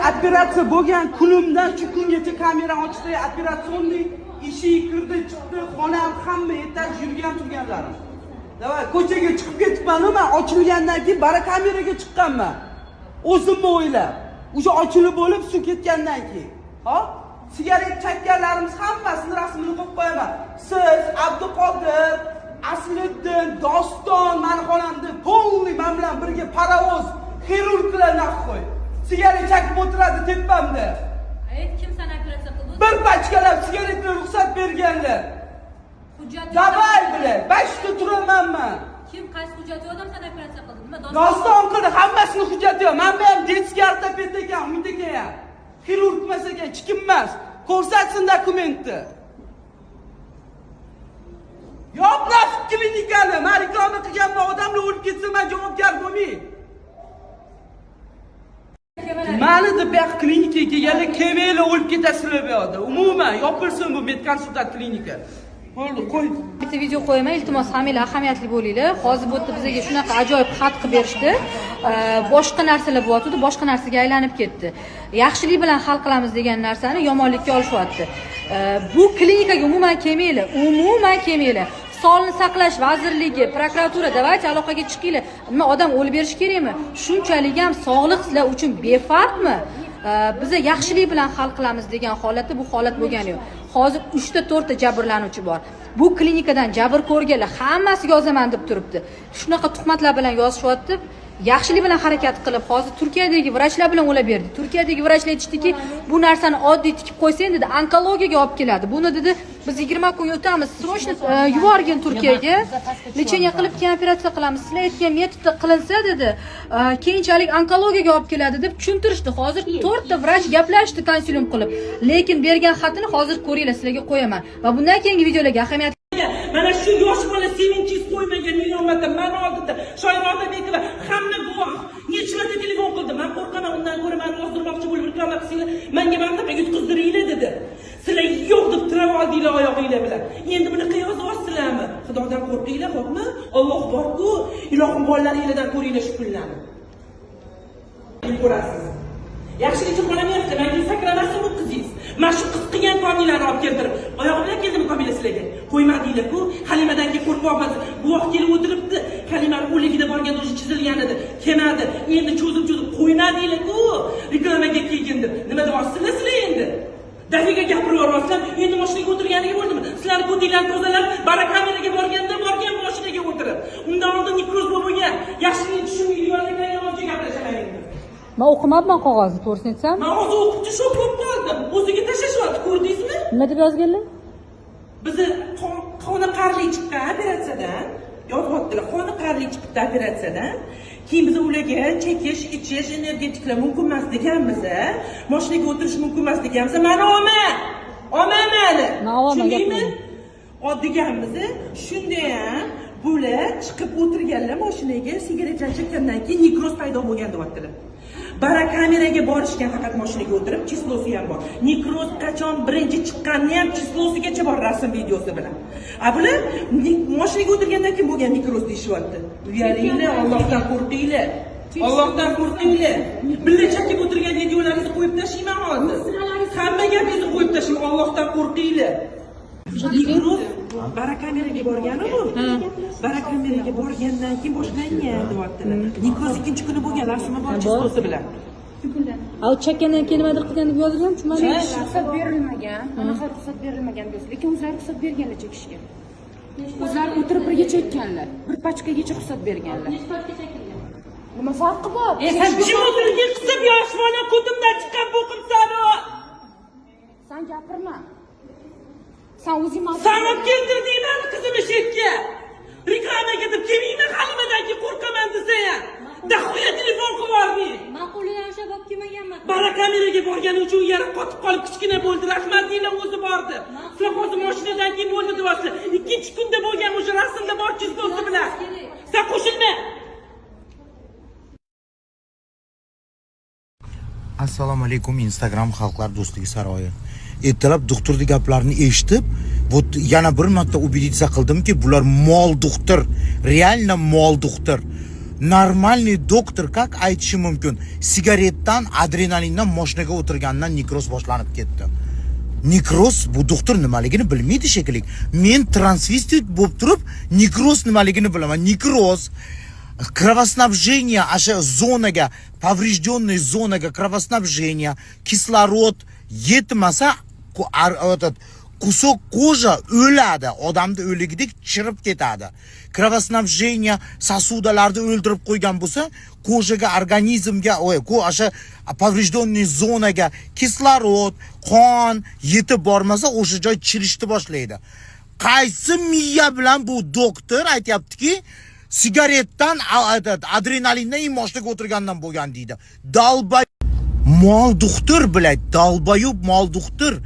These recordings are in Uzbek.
Operatsiya bo'lgan kunimdan shu kungacha kamera ochdi, операционный eshik kirdi, chiqdi, xonam, hamma etaj yurgan turganlarim. Давай, ko'chaga chiqib ketibman-u, man ochilgandan keyin bara kameraga chiqqanman. O'zimni o'ylab. O'sha ochilib bo'lib suv ketgandan keyin. Ha? Sigaret chekkanlarimiz hammasini rasmini qo'yib qo'yaman. Siz, Abduqodir, Asliddin, Doston mani xonamda полный man bilan birga parovoz xirurglar нахуй. Sigaret chekib o'tiradi tepamda. Ayt, kim seni operatsiya qildi? Bir pachkalab sigaretga ruxsat berganlar. Hujjat. Давай, бля, 5 ta turaman man. Kim, qaysi hujjat yo'q odam seni operatsiya qildi? Nima? Doston qildi, hammasini hujjati yo'q. Man ham детский ortoped ekan, Umid aka ham. Xirurg emas ekan, hech kim emas. Ko'rsatsin dokumentni. Yop нафиг klinikani. Man reklama qilganman, odamlar o'lib ketsa, man javobgar bo'lmayman. Mani deb bu yoq klinikaga kelganlar, kelmanglar, o'lib ketasizlar bu yoqda. Umuman yopilsin bu medkonsultant klinika. Bo'ldi, qo'y. Bitta video qo'yaman, iltimos, hammanglar ahamiyatli bo'linglar. Hozir bu yerda bizga shunaqa ajoyib xat qilib berishdi. Boshqa narsalar bo'lyotgandi, boshqa narsaga aylanib ketdi. Yaxshilik bilan hal qilamiz degan narsani yomonlikka olishyapti. Bu klinikaga umuman kelmanglar, umuman kelmanglar. Sog'liqni saqlash vazirligi, prokuratura, давайте aloqaga chiqinglar. Nima, odam o'lib berishi kerakmi? Shunchalik ham sog'liq sizlar uchun befarqmi? Biza yaxshilik bilan hal qilamiz degan holatda bu holat bo'lgani yo'q. Hozir uchta, to'rtta jabrlanuvchi bor. Bu klinikadan jabr ko'rganlar hammasi yozaman deb turibdi. Shunaqa tuhmatlar bilan yozishyapti. Yaxshilik bilan harakat qilib, hozir Turkiyadagi vrachlar bilan o'ylab berdik. Turkiyadagi vrachlar aytishdiki, bu narsani oddiy tikib qo'ysang, dedi, onkologiyaga olib keladi. Buni, dedi, biz 20 kun o'tamiz, срочно yuborgin Turkiyaga, лечение qilib, keyin operatsiya qilamiz. Sizlar aytgan metodda qilinsa, dedi, keyinchalik onkologiyaga olib keladi, deb tushuntirishdi. Hozir to'rtta vrach gaplashdi konsilium qilib, lekin bergan xatini hozir ko'ringlar, sizlarga qo'yaman va bundan keyingi videolarga ahamiyat Mana shu yosh bola sevinchingiz qo'ymagan million marta mani oldida Shoira Otabekova, hamma guvoh. Necha marta telefon qildi. Man qo'rqaman, undan ko'ra mani ozdirmoqchi bo'lib reklama qilsanglar, manga mana bunaqa yutqizdiringlar, dedi. Sizlar yo'q deb tirab oldinglar oyog'inglar bilan. Endi bunaqa yozyapsizlarmi? Xudodan qo'rqinglar, xo'pmi? Alloh bor-ku. Ilohim, bolalaringlardan ko'ringlar shu kunlarni. Ko'rasiz. Yaxshilikcha qolamayapti. Manga sakramasin bu qizingiz. Mana shu qiz qilgan Komilani olib keltirib. Oyog'i bilan keldimi Komila sizlarga? Qo'ymadinglar-ku. Halimadan keyin qo'rqyapman. Guvoh kelib o'tiribdi. Halimani o'ligida borganda o'zi chizilgan edi. Kelmadi. Endi cho'zib-cho'zib qo'ymadinglar-ku. Reklamaga kelgin deb. Nima deyapsizlar sizlar endi? Daqiqa gapirib yuboryapsizlar. Endi mashinaga o'tirganiga bo'ldimi? Sizlarni ko'tinglarni tozalab, bara kameraga borganda borgan mashinaga o'tirib. Undan oldin nekroz bo'lib bo'lgan. Yaxshilikni tushunmaydiganlar yolg'oncha gaplashaman endi. Man o'qimabman qog'ozni, to'g'risini aytsam. Man hozir o'qibchi shok bo'lib qoldim. O'ziga tashlashyapti, ko'rdingizmi? Nima deb yozganlar? Bizni qoniqarli chiqqan operatsiyadan yozyaptilar, qoniqarli chiqibdi operatsiyadan. Keyin biz ularga chekish, ichish, energetiklar mumkin emas deganmiz, moshinaga o'tirish mumkin emas deganmiz. Mani olma, olma mani. Man olaman, Tushundingmi? gapirma. Deganmiz. Shunda ham bular chiqib o'tirganlar moshinaga, sigaretlar chekkandan keyin nekroz paydo bo'lgan, deyaptilar. Bara kameraga borishgan faqat moshinaga o'tirib, число si ham bor. Nekroz qachon birinchi chiqqanini ham число sigacha bor, rasm, videosi bilan. A bular moshinaga o'tirgandan keyin bo'lgan nekroz deyishyapti. Uyalinglar, Allohdan qo'rqinglar. Allohdan qo'rqinglar. Birga chekib o'tirgan videolaringizni qo'yib tashlayman hozir. Hamma gapingizni qo'yib tashlayman. Allohdan qo'rqinglar. Nekroz bara kameraga borgani bu. Bara kameraga borgandan keyin boshlangan, deyaptilar. Nekroz ikkinchi kuni bo'lgan, rasmi bor, число si bilan. A u chekkandan keyin nimadir qilgan deb yozilgan, tushunmadim. Ruxsat berilmagan, anaqa ruxsat berilmagan deb, lekin o'zlari ruxsat berganlar chekishga. O'zlari o'tirib birga chekkanlar, bir pachkagacha ruxsat berganlar. Nima farqi bor? E sen kim o'tirgan qisib, yosh bola, ko'timdan chiqqan bo'qimsan u. San gapirma, san o'zing San olib keltirding mani qizimni shu yerga. Reklamaga deb kelmayman Halimadan keyin, qo'rqaman desa ham. Дохуя telefon qilib yubording. Man qo'lidan ushlab olib kelmaganman. Bara kameraga borgani uchun yara qotib qolib kichkina bo'ldi. Rahmat deylar, o'zi bordi. Sizlar hozir mashinadan keyin bo'ldi deyapsizlar. Ikkinchi kunda bo'lgan o'sha, rasmda bor, число si bilan. Sen qo'shilma. Assalomu alaykum, Instagram Xalqlar do'stligi saroyi. Ertalab doktorni gaplarini eshitib, вот yana bir marta убедиться qildimki, bular mol doktor, реально mol doktor. Нормальный doktor как aytishi mumkin, sigaretdan, adrenalindan, moshinaga o'tirgandan nekroz boshlanib ketdi? Nekroz, bu doktor nimaligini bilmaydi shekilli. Men transvestit bo'lib turib, nekroz nimaligini bilaman. Nekroz кровоснабжение, o'sha zonaga, поврежденный zonaga кровоснабжение, kislorod yetmasa, этот кусок кожа o'ladi, odamni o'ligidek chirib ketadi. Кровоснабжение сосуда larni o'ldirib qo'ygan bo'lsa, кожа ga, organizmga, oy, o'sha поврежденный zonaga kislorod, qon yetib bormasa, o'sha joy chirishni boshlaydi. Qaysi miya bilan bu doktor aytyaptiki, sigaretdan, этот, adrenalindan и moshinaga o'tirgandan bo'lgan deydi? Долба mol doktor, блядь, долбоёб mol doktor,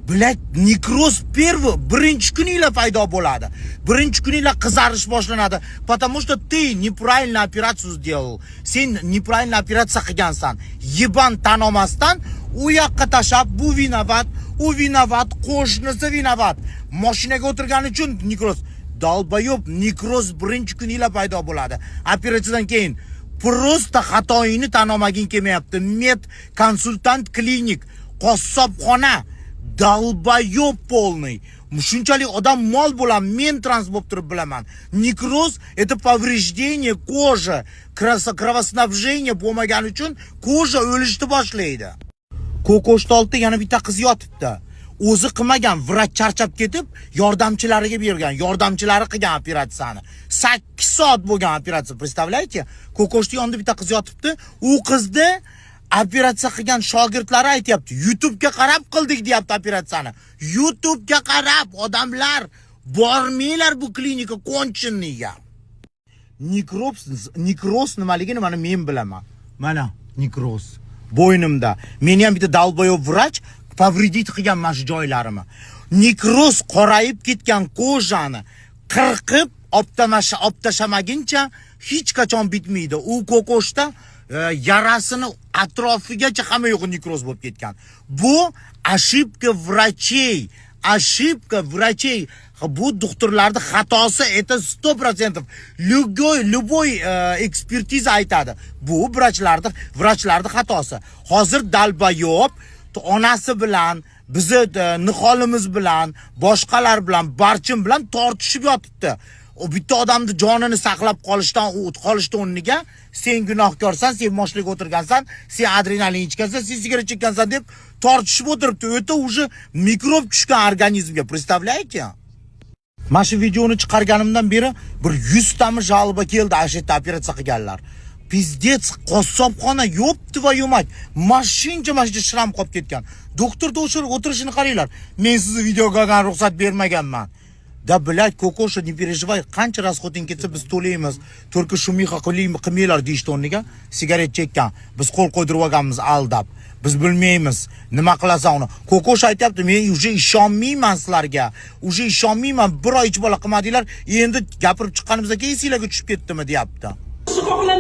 блядь. Nekroz первый, birinchi kuninglar paydo bo'ladi, birinchi kuninglar qizarish boshlanadi, потому что ты неправильно операцию сделал. Sen неправильно operatsiya qilgansan, ебан. Tan olmasdan u yoqqa tashlab, bu виноват, u виноват, qo'shnisi виноват, moshinaga o'tirgani uchun nekroz. Долбоёб, nekroz birinchi kuninglar paydo bo'ladi operatsiyadan keyin. Просто xatoyingni tan olmaging kelmayapti. Med konsultant klinik, qassobxona, долбоёб полный. Shunchalik odam mol bo'laman, men trans bo'lib turib bilaman. Nekroz — это повреждение кожи, кровоснабжение bo'lmagani uchun кожа o'lishni boshlaydi. Ko'koshni oldida yana bitta qiz yotibdi. O'zi qilmagan, vrach charchab ketib, yordamchilariga bergan, yordamchilari qilgan operatsiyani. 8 soat bo'lgan operatsiya, представляете? Ko'koshni yonida bitta qiz yotibdi. U qizni operatsiya qilgan shogirdlari aytyapti, YouTube'ga qarab qildik deyapti operatsiyani. YouTube'ga qarab. Odamlar, bormanglar bu klinika конченый ga. Nekroz nimaligini mana men bilaman. Mana nekroz bo'ynimda. Meni ham bitta долбоёб vrach повредить qilgan mana shu joylarimni. Nekroz qorayib ketgan кожа ni qirqib olib tashlamaguncha hech qachon bitmaydi. U ko'koshda yarasini atrofigacha hamma yo'g'i nekroz bo'lib ketgan. Bu ошибка врачей, ошибка врачей. Bu doktorlarning xatosi, это 100%. Любой ekspertiza aytadi. Bu vrachlarning xatosi. Hozir долбоёб onasi bilan, bizni niholimiz bilan, boshqalar bilan, Barchin bilan tortishib yotibdi. U bitta odamni jonini saqlab qolishdan, u qolishni o'rniga sen gunohkorsan, sen moshinaga o'tirgansan, sen adrenalin ichgansan, sen sigaret chekkansan deb tortishib o'tiribdi. U yerda уже mikrob tushgan organizmga, представляете? Mana shu videoni chiqarganimdan beri bir 100 tami жалоба keldi, ana shu yerda operatsiya qilganlar. Пиздец, qassobxona, ёб твою мать. Mashincha mana shu шрам qolib ketgan. Doktorda o'sha o'tirishini qaranglar. Men sizni videoga olgan ruxsat bermaganman. Да, блядь, Kokosha, не переживай, qancha расход ing ketsa biz to'laymiz. Только шумиха qilmanglar deyishdi o'rniga sigaret chekkan. Biz qo'l qo'ydirib olganmiz aldab. Biz bilmaymiz, nima qilasan uni. Kokosha aytyapti, men уже ishonmayman sizlarga. Уже ishonmayman. Bir oy ich bola qilmadinglar. Endi gapirib chiqqanimizdan keyin esinglarga tushib ketdimi, deyapti. Xohlamagan.